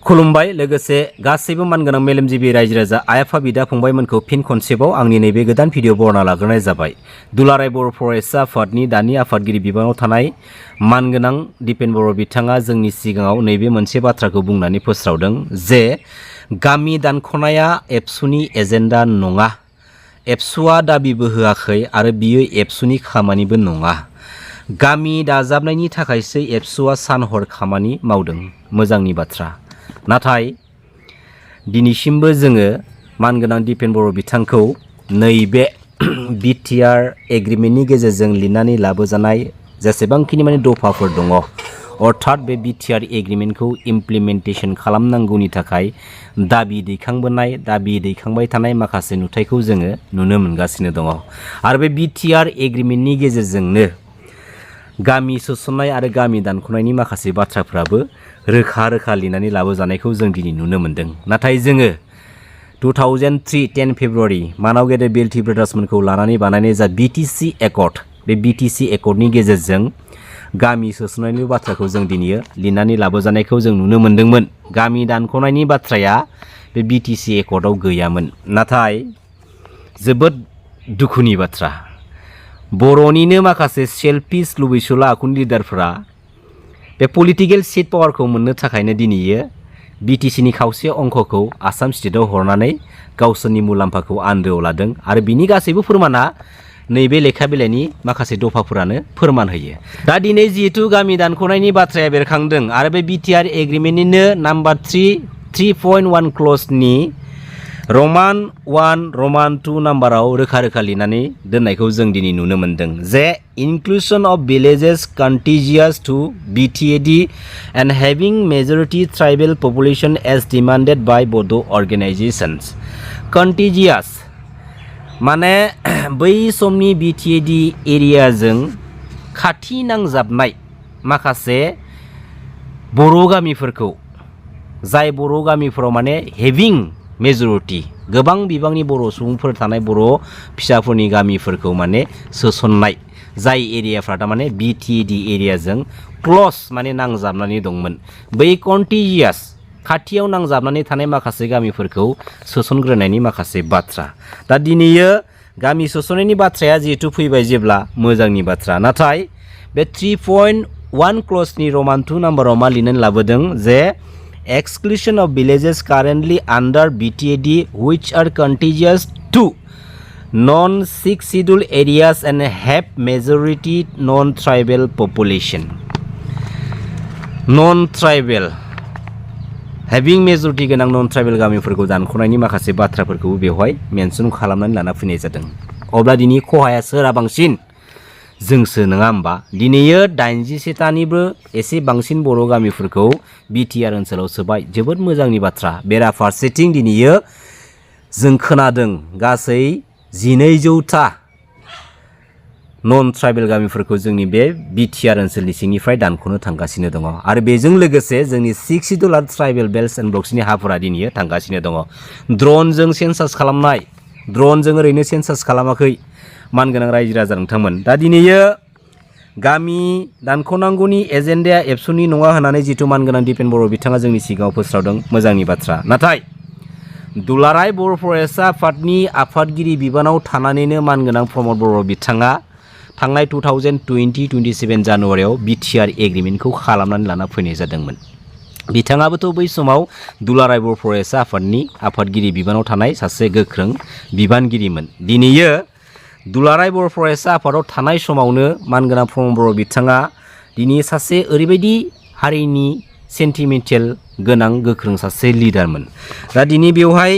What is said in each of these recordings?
खुलुमबाय लोगोसे गासैबो मानगोनां मेलेमजिबि रायजो राजा आइ आफा बिदा फंबायमोनखौ फिन खनसेबाव आंनि नैबे गोदान भिडिअ बरना लाग्रोनाय जाबाय। दुलाराय बर' फरायसा आफादनि दानि आफादगिरि बिबानाव थानाय मानगोनां दिपेन बर' बिथाङा जोंनि सिगाङाव नैबे मोनसे बाथ्राखौ बुंनानै फोस्रावदों जे गामि दानख'नाया एबसुनि एजेन्डा नङा, एबसुआ दाबिबो होआखै आरो बियो एबसुनि खामानिबो नङा। गामि दाजाबनायनि थाखायसो एबसुआ सानहर खामानि मावदों। मोजांनि बाथ्रा। नाथाय दिनैसिमबो जोङो मानगोनां दिपेन बर' बिथांखौ नैबे बिटिआर एग्रिमेन्टनि गेजेरजों लिरनानै लाबोजानाय जेसेबांखिनि माने दफाफोर दङ, अर्थात बे बिटिआर एग्रिमेन्टखौ इमप्लिमेन्टेसन खालामनांगौनि थाखाय दाबि दैखांबाय थानाय माखासे नुथायखौ जोङो नुनो मोनगासिनो दङ। आरो बे बिटिआर एग्रिमेन्टनि गेजेरजोंनो गामि सोसननाय आरो गामि दानख'नायनि माखासे बाथ्राफ्राबो रोखा रोखा लिरनानै लाबोजानायखौ जों दिनै नुनो मोन्दों। नाथाय जोङो 2003 10 फेब्रुवारि मानाव गेदेर बेल्टि ब्रादार्समोनखौ लानानै बानायनाय जा बिटिसि एकर्ड, बे बिटिसि एकर्डनि गेजेरजों गामि सोसननायनि बाथ्राखौ जों दिनै लिरनानै लाबोजानायखौ जों नुनो मोन्दोंमोन। गामि दानख'नायनि बाथ्राया बे बिटिसि एकर्डआव गैयामोन। नाथाय जोबोद दुखुनि बाथ्रा, बर'निनो माखासे सेल्फिश लुबैसुला आखुनि लिडारफोरा बे पलिटिकेल सिट पावारखौ मोननो थाखायनो दिनैयो बिटिसिनि खावसे अंखखौ आसाम स्टेटआव हरनानै गावसोरनि मुलाम्फाखौ आन्दोआव लादों आरो बिनि गासैबो फोरमाना नैबे लेखा बिलाइनि माखासे दफाफोरानो फोरमान होयो। दा दिनै जिहेतु गामि दानख'नायनि बाथ्राया बेरखांदों आरो बे बिटिआर एग्रिमेन्टनिनो नाम्बार 3.1 क्लजनि रमान 1 रमान 2 नाम्बाराव रोखा रोखा लिरनानै दोननायखौ जों दिनै नुनो मोन्दों जे inclusion of villages contiguous to BTAD and having majority tribal population as demanded by Bodo organizations. Contiguous माने बै समनि BTAD एरियाजों खाथि नांजाबनाय माखासे बर' गामिफोरखौ, जाय बर' गामिफोराव माने हेभिं मेजरिटी गोबां बिबांनि बर' सुबुंफोर थानाय बर' फिसाफोरनि गामिफोरखौ माने सोसननाय, जाय एरियाफ्रा थारमाने बिटिएडि एरियाजों क्लस माने नांजाबनानै दंमोन, बै कन्टिजियास खाथियाव नांजाबनानै थानाय माखासे गामिफोरखौ सोसनग्रोनायनि माखासे बाथ्रा। दा दिनैयो गामि सोसननायनि बाथ्राया जिहेतु फैबाय जेब्ला मोजांनि बाथ्रा। नाथाय बे 3.1 क्लजनि रमान 2 नाम्बाराव मा लिरनानै लाबोदों जे exclusion of villages currently under BTAD which are contiguous to non-6 scheduled areas and have majority non-tribal population. Non-tribal having majority गोनां non-tribal गामिफोरखौ दानख'नायनि माखासे बाथ्राफोरखौ बेवहाय मेनसन खालामनानै लाना फैनाय जादों। अब्ला दिनै खहाया सोरहा बांसिन? जोंसो नङा होमबा? दिनैयो 87तानिबो एसे बांसिन बर' गामिफोरखौ बिटिआर ओनसोलाव सोबाय, जोबोद मोजांनि बाथ्रा। बेराफारसेथिं दिनैयो जों खोनादों गासै 1200था नन ट्राइबेल गामिफोरखौ जोंनि बे बिटिआर ओनसोलनि सिंनिफ्राय दानख'नो थांगासिनो दङ आरो बेजों लोगोसे जोंनि 6 शिड्युल ट्राइबेल बेल्ट्स एन्ड ब्लक्सनि हाफोरा दिनैयो थांगासिनो दङ। ड्रनजों सेन्सास खालामनाय, ड्रनजों ओरैनो सेन्सास खालामाखै मानगोनां रायजो राजा नोंथांमोन। दा दिनैयो गामि दानख'नांगौनि एजेन्डाया एबसुनि नङा होननानै जिथु मानगोनां दिपेन बर' बिथाङा जोंनि सिगाङाव फोस्रावदों, मोजांनि बाथ्रा। नाथाय दुलाराय बर' फरायसा आफादनि आफादगिरि बिबानाव थानानैनो मानगोनां प्रमद बर' बिथाङा थांनाय 2020-27 जानुवारियाव बिटिआर एग्रिमेन्टखौ खालामनानै लाना फैनाय जादोंमोन। बिथाङाबोथ' बै समाव दुलाराय बर' फरायसा आफादनि आफादगिरि बिबानाव थानाय सासे गोख्रों बिबानगिरिमोन। दिनैयो दुलाराय बर' फरायसा आफादाव थानाय समावनो मानगोनां प्रमद बर' बिथाङा दिनै सासे ओरैबायदि हारिनि सेन्टिमेन्टेल गोनां गोख्रों सासे लिडारमोन। दा दिनै बेवहाय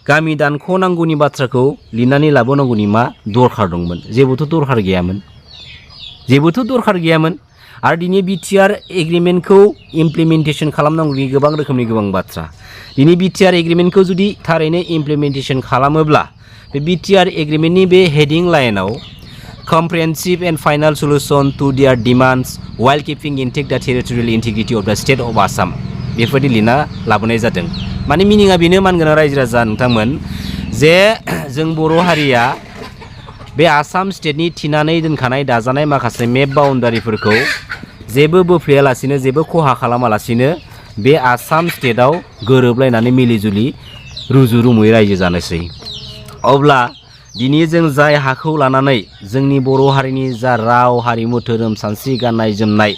गामि दानख'नांगौनि बाथ्राखौ लिरनानै लाबोनांगौनि मा दरखार दंमोन? जेबोथ' दरखार गैयामोन। आरो दिनै बिटिआर एग्रिमेन्टखौ इमप्लिमेन्टेसन खालामनांगौनि गोबां रोखोमनि गोबां बाथ्रा। दिनै बिटिआर एग्रिमेन्टखौ जुदि थारैनो इमप्लिमेन्टेसन खालामोब्ला बे बिटिआर एग्रिमेन्टनि बे हेडिं लाइनाव comprehensive and final solution to their demands while keeping intact the territorial integrity of the state of Assam बेफोरबायदि लिरना लाबोनाय जादों। माने मिनिङा बेनो मानगोनां रायजो राजा नोंथांमोन जे जों बर' हारिया बे आसाम स्टेटनि थिनानै दोनखानाय दाजानाय माखासे मेप बाउन्डारिफोरखौ जेबो बोफ्लेयालासिनो जेबो खहा खालामालासिनो बे आसाम स्टेटआव गोरोबलायनानै मिलिजुलि रुजु रुमुयै रायजो जानोसै। अब्ला दिनै जों जाय हाखौ लानानै जोंनि बर' हारिनि जा राव हारिमु धोरोम सानस्रि गाननाय जोमनाय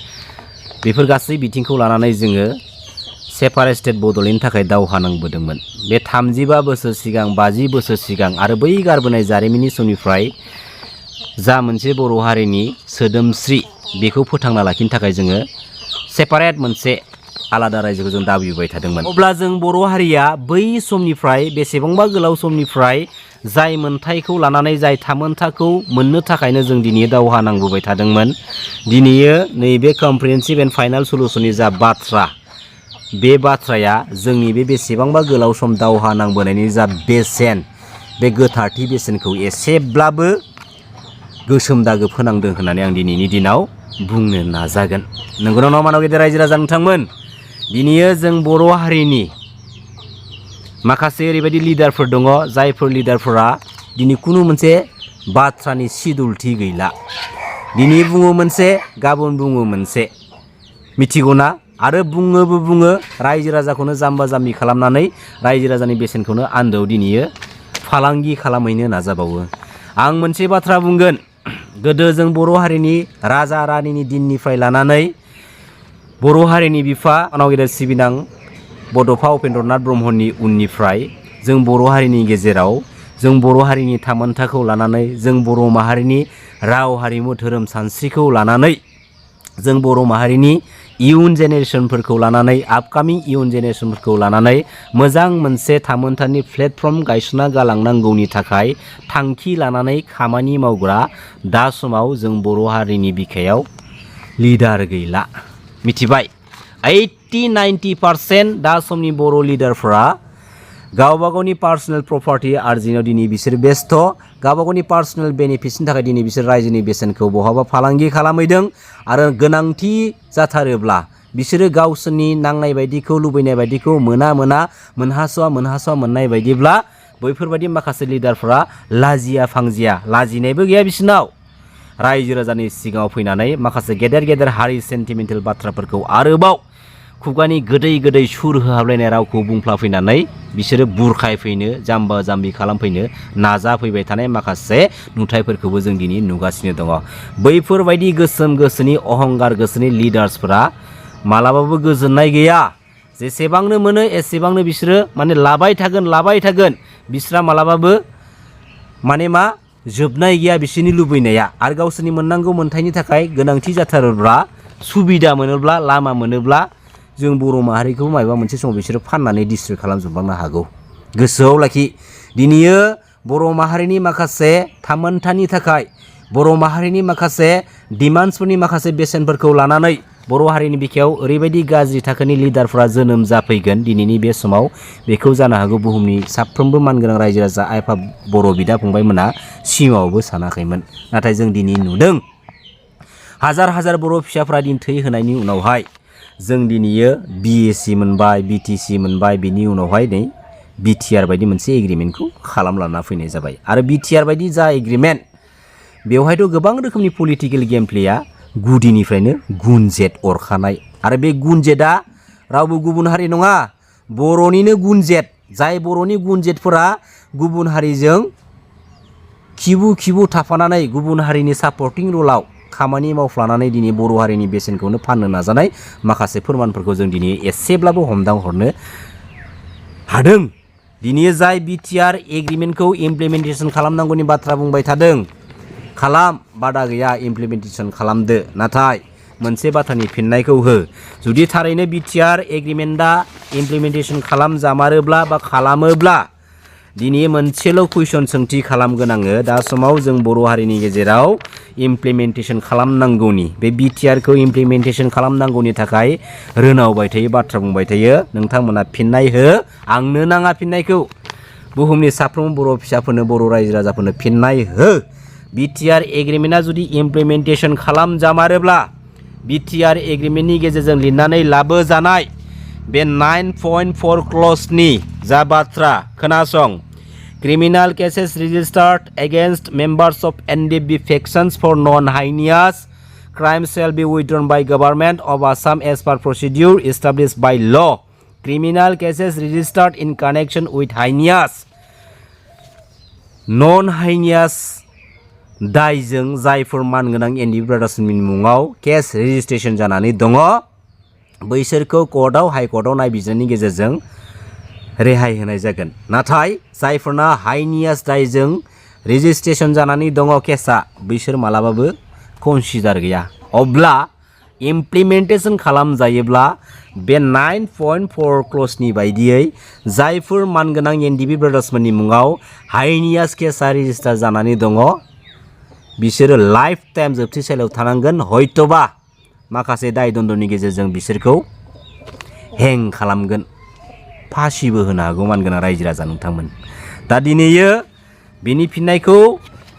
बेफोर गासै बिथिंखौ लानानै जोङो सेपारेट स्टेट बड'लेण्डनि थाखाय दावहा नांबोदोंमोन। बे 35 बोसोर सिगां 50 बोसोर सिगां आरो बै गारबोनाय जारिमिननि समनिफ्राय जा मोनसे बर' हारिनि सोदोमस्रि बेखौ फोथांना लाखिनो थाखाय जोङो सेपारेट मोनसे आलादा रायजोखौ जों दाबिबाय थादोंमोन। अब्ला जों बर' हारिया बै समनिफ्राय बेसेबांबा गोलाव समनिफ्राय जाय मोनथायखौ लानानै जाय थामोनथाखौ मोननो थाखायनो जों दिनै दावहा नांबोबाय थादोंमोन। दिनै नैबे कम्प्रिहेन्सिभ एन्ड फाइनाल सलुसननि जा बाथ्रा बे बाथ्राया जोंनि बे बेसेबांबा गोलाव सम दावहा नांबोनायनि जा बेसेन बे गोथारथि बेसेनखौ एसेब्लाबो गोसोम दागो फोनांदों होननानै आं दिनैनि दिनाव बुंनो नाजागोन। नंगौना नङा मानव गेदेर रायजो राजा नोंथांमोन? दिनै जों बर' हारिनि माखासे ओरैबायदि लिडारफोर दङ जायफोर लिडारफोरा दिनै खुनु मोनसे बाथ्रानि सिदुलथि गैला। दिनै बुङो मोनसे गाबोन बुङो मोनसे, मिथिगौना? आरो बुङोबो बुङो रायजो राजाखौनो जाम्बा जाम्बि खालामनानै रायजो राजानि बेसेनखौनो आन्दोआव दिनै फालांगि खालामहैनो नाजाबावो। आं मोनसे बाथ्रा बुंगोन, गोदो जों बर' हारिनि राजा रानिनि दिननिफ्राय लानानै बर' हारिनि बिफा मानाव गेदेर सिबिनां बड'फा उपेन्द्रनाथ ब्रह्मनि उननिफ्राय जों बर' हारिनि गेजेराव जों बर' हारिनि थामोनथाखौ लानानै जों बर' माहारिनि राव हारिमु धोरोम सानस्रिखौ लानानै जों बर' माहारिनि इयुन जेनेरेसनफोरखौ लानानै आपकामिं इयुन जेनेरेसनफोरखौ लानानै मोजां मोनसे थामोनथानि प्लेटफर्म गायसनना गालांनांगौनि थाखाय थांखि लानानै खामानि मावग्रा दा समाव जों बर' हारिनि बिखायाव लिडार गैला। मिथिबाय? 80-90% दा समनि बर' लिडारफोरा गावबा गावनि पार्सनेल प्रपार्टि आरजिनायाव दिनै बिसोर बेस्थ', गावबा गावनि पार्सनेल बेनिफिट्सनि थाखाय दिनै बिसोर रायजोनि बेसेनखौ बहाबा फालांगि खालामहैदों। आरो गोनांथि जाथारोब्ला बिसोरो गावसोरनि नांनाय बायदिखौ लुबैनाय बायदिखौ मोनहास'आ मोननाय बायदिब्ला बैफोरबायदि माखासे लिडारफोरा लाजिया फांजिया, लाजिनायबो गैया बिसोरनाव, रायजो राजानि सिगाङाव फैनानै माखासे गेदेर गेदेर हारि सेन्टिमेन्टेल बाथ्राफोरखौ आरोबाव खुगानि गोदै गोदै सुर होहाबलायनाय रावखौ बुंफ्लाफैनानै बिसोरो बुरखायफैनो जाम्बा जाम्बि खालामफैनो नाजाफैबाय थानाय माखासे नुथायफोरखौबो जों दिनै नुगासिनो दङ। बैफोरबायदि गोसोम गोसोनि अहंगार गोसोनि लिडार्सफोरा मालाबाबो गोजोननाय गैया। जेसेबांनो मोनो एसेबांनो बिसोरो लाबाय थागोन। बिसोरा मालाबाबो मा जोबनाय गैया बिसोरनि लुबैनाया। आरो गावसोरनि मोननांगौ मोनथायनि थाखाय गोनांथि जाथारोब्ला सुबिदा मोनोब्ला लामा मोनोब्ला जों बर' माहारिखौ माबा मोनसे समाव बिसोरो फाननानै डिस्ट्रय खालामजोबलांनो हागौ। गोसोआव लाखि, दिनै बर' माहारिनि माखासे थामोनथानि थाखाय बर' माहारिनि माखासे डिमान्ड्सफोरनि माखासे बेसेनफोरखौ लानानै बर' हारिनि बिखायाव ओरैबायदि गाज्रि थाखोनि लिडारफोरा जोनोम जाफैगोन दिनैनि बे समाव, बेखौ जानो हागौ बुहुमनि साफ्रोमबो मानगोनां रायजो राजा आफा बर' बिदा फंबायमोना सिमाङावबो सानाखैमोन। नाथाय जों दिनै नुदों हाजार हाजार बर' फिसाफ्रा दिन थै होनायनि उनावहाय जों दिनै BSc मोनबाय, BTC मोनबाय, बिनि उनावहाय नै BTR बायदि मोनसे एग्रिमेन्टखौ खालामलाना फैनाय जाबाय। आरो BTR बायदि जा एग्रिमेन्ट बेवहायथ' गोबां रोखोमनि पलिटिकेल गेम प्लेया गुदिनिफ्रायनो गुनजेट अरखानाय। आरो बे गुनजेटआ रावबो गुबुन हारि नङा, बर'निनो गुनजेट। जाय बर'नि गुनजेटफोरा गुबुन हारिजों खिबु थाफानानै गुबुन हारिनि सापर्टिं रलाव खामानि मावफ्लानानै दिनै बर' हारिनि बेसेनखौनो फाननो नाजानाय माखासे फोरमानफोरखौ जों दिनै एसेब्लाबो हमदांहरनो हादों। दिनै जाय BTR एग्रिमेन्टखौ इमप्लिमेन्टेसन खालामनांगौनि बाथ्रा बुंबाय थादों, खालाम, बादा गैया, इमप्लिमेन्टेसन खालामदो। नाथाय मोनसे बाथ्रानि फिननायखौ हो। जुदि थारैनो BTR एग्रिमेन्टआ इमप्लिमेन्टेसन खालामजामारोब्ला बा खालामोब्ला दिनै मोनसेल' कुइसन सोंथि खालामगोन आङो। दा समाव जों बर' हारिनि गेजेराव इमप्लिमेन्टेसन खालामनांगौनि, बे BTRखौ इमप्लिमेन्टेसन खालामनांगौनि थाखाय रोनावबाय थायो, बाथ्रा बुंबाय थायो। नोंथांमोना फिननाय हो, आंनो नाङा फिननायखौ। बुहुमनि साफ्रोमबो बर' फिसाफोरनो, बर' रायजो राजाफोरनो फिननाय हो। BTR एग्रिमेन्टआ जुदि इमप्लिमेन्टेसन खालामजामारोब्ला BTR एग्रिमेन्टनि गेजेरजों लिरनानै लाबोजानाय बे 9.4 क्लजनि जा बाथ्रा खोनासं, criminal cases registered against members of NDP factions for non-heinous crime shall be withdrawn by government of Assam as per procedure established by law. Criminal cases registered in connection with heinous non-heinous दायजों जायफोर मानगोनां एनडि ब्रादार्सनि मुङाव case registration जानानै दङ बैसोरखौ कर्टआव हाइकर्टआव नायबिजिरनायनि गेजेरजों रेहाय होनाय जागोन। नाथाय जायफोरना हाइनियास दायजों रेजिस्ट्रेशन जानानै दङ केसआ बैसोर मालाबाबो कन्सिडार गैया। अब्ला इमप्लिमेन्टेशन खालामजायोब्ला बे 9.4 क्लजनि बायदियै जायफोर मानगोनां एनडिबि ब्रादार्समोननि मुङाव हाइनियास केसआ रेजिस्टार जानानै दङ बिसोरो लाइफ टाइम जोबथेसालियाव थानांगोन, हयतोबा माखासे दाय दन्दनि गेजेरजों बिसोरखौ हें खालामगोन, फासिबो होनो हागौ मानगोनां रायजो राजा नोंथांमोन। दा दिनैयो बिनि फिननायखौ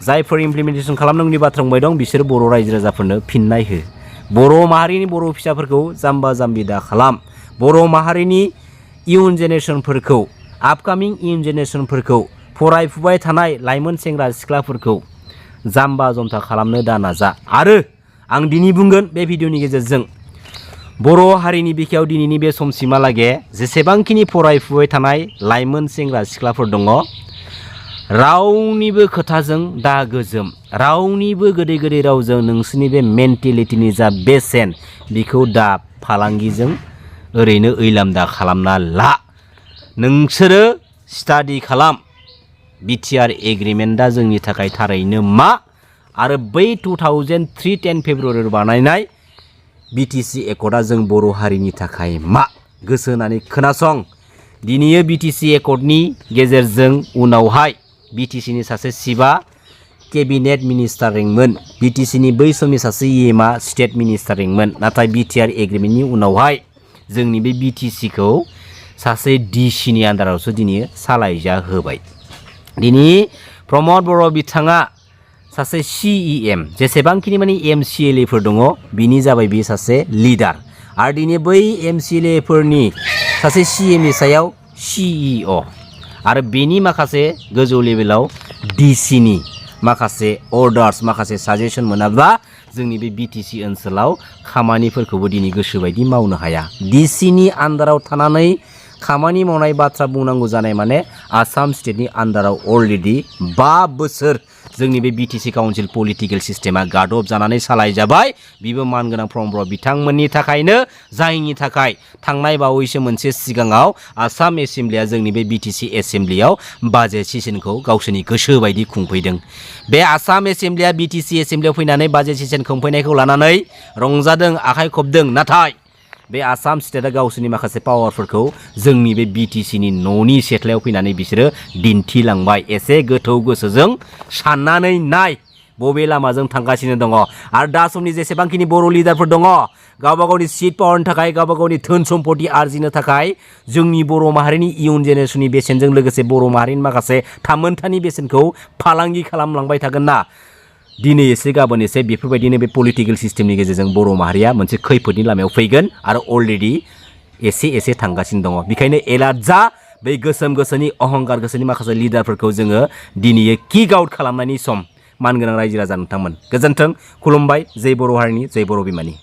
जायफोर इमप्लिमेन्टेशन खालामनांगौनि बाथ्रा बुंबाय दं बिसोर बर' रायजो राजाफोरनो फिननाय हो। बर' माहारिनि बर' फिसाफोरखौ जाम्बा जाम्बि दा खालाम। बर' माहारिनि इयुन जेनेरेसनफोरखौ आपकामिं इयुन जेनेरेसनफोरखौ फरायफुबाय थानाय लाइमोन सेंग्रा सिख्लाफोरखौ जाम्बा जन्था खालामनो दा नाजा। आरो आं दिनै बुंगोन बे भिडिअनि गेजेरजों बर' हारिनि बिखायाव दिनैनि बे समसिमहालागै जेसेबांखिनि फरायफुबाय थानाय लाइमोन सेंग्रा सिख्लाफोर दङ रावनिबो खोथाजों दा गोजोम, रावनिबो गोदै गोदै रावजों नोंसोरनि बे मेन्टेलिटिनि जा बेसेन बेखौ दा फालांगिजों ओरैनो ओइलाम दा खालामना ला। नोंसोरो स्टाडि खालाम बिटिआर एग्रिमेन्टआ जोंनि थाखाय थारैनो मा आरो बै 2003 10 फेब्रुवारियाव बानायनाय बिटिसि एकर्डआ जों बर' हारिनि थाखाय मा गोसो होनानै खोनासं। दिनैयो बिटिसि एकर्डनि गेजेरजों उनावहाय बिटिसिनि सासे सिफआ केबिनेट मिनिस्टारिंमोन, बिटिसिनि बै समनि सासे इएमआ स्टेट मिनिस्टारिंमोन। नाथाय बिटिआर एग्रिमेन्टनि उनावहाय जोंनि बे बिटिसिखौ सासे डिसिनि आन्दारावसो दिनै सालायजा होबाय। दिनै प्रमद बर' बिथाङा सासे सिइएम जेसेबांखिनि माने एमसिएलएफोर दङ बिनि जाबाय बे सासे लिडार आरो दिनै बै एमसिएलएफोरनि सासे सिएमनि सायाव सिइअ आरो बेनि माखासे गोजौ लेभेलाव डिसिनि माखासे अर्डार्स माखासे साजेसन मोनाब्ला जोंनि बे बिटिसि ओनसोलाव खामानिफोरखौबो दिनै गोसोबायदि मावनो हाया। डिसिनि आन्दाराव थानानै खामानि मावनाय बाथ्रा बुंनांगौ जानाय माने आसाम स्टेटनि आन्दाराव अलरेडि 5 बोसोर जोंनि बे बिटिसि काउन्सिल पलिटिकेल सिस्टेमा गादब जानानै सालायजाबाय। बेबो मानगोनां प्रमद बर' बिथांमोननि थाखायनो जायनि थाखाय थांनाय बावैसो मोनसे सिगाङाव आसाम एसेम्ब्लिया जोंनि बे बिटिसि एसेम्ब्लियाव बाजेट सेसनखौ गावसोरनि गोसो बायदि खुंफैदों। बे आसाम एसेम्ब्लिया बिटिसि एसेम्ब्लियाव फैनानै बाजेट सेसन खुंफैनायखौ लानानै रंजादों, आखाइ खबदों। नाथाय बे आसाम स्टेटआ गावसोरनि माखासे पावारफोरखौ जोंनि बे बिटिसिनि न'नि सेथलायाव फैनानै बिसोरो दिन्थिलांबाय। एसे गोथौ गोसोजों साननानै नाय बबे लामाजों थांगासिनो दङ। आरो दा समनि जेसेबांखिनि बर' लिडारफोर दङ गावबा गावनि सिट पावारनि थाखाय गावबा गावनि धोन सम्पति आरजिनो थाखाय जोंनि बर' माहारिनि इयुन जेनेरेसननि बेसेनजों लोगोसे बर' माहारिनि माखासे थामोनथानि बेसेनखौ फालांगि खालामलांबाय थागोन ना। दिनै एसे गाबोन एसे बेफोरबायदिनो बे पलिटिकेल सिस्टेमनि गेजेरजों बर' माहारिया मोनसे खैफोदनि लामायाव फैगोन आरो अलरेडि एसे एसे थांगासिनो दङ। बेखायनो एलार्ट जा, बै गोसोम गोसोनि अहंकार गोसोनि माखासे लिडारफोरखौ जोङो दिनै किक आउट खालामनायनि सम। मानगोनां रायजो राजा नोंथांमोन गोजोन्थों, खुलुमबाय। जय बर' हारिनि जय बर' बिमानि।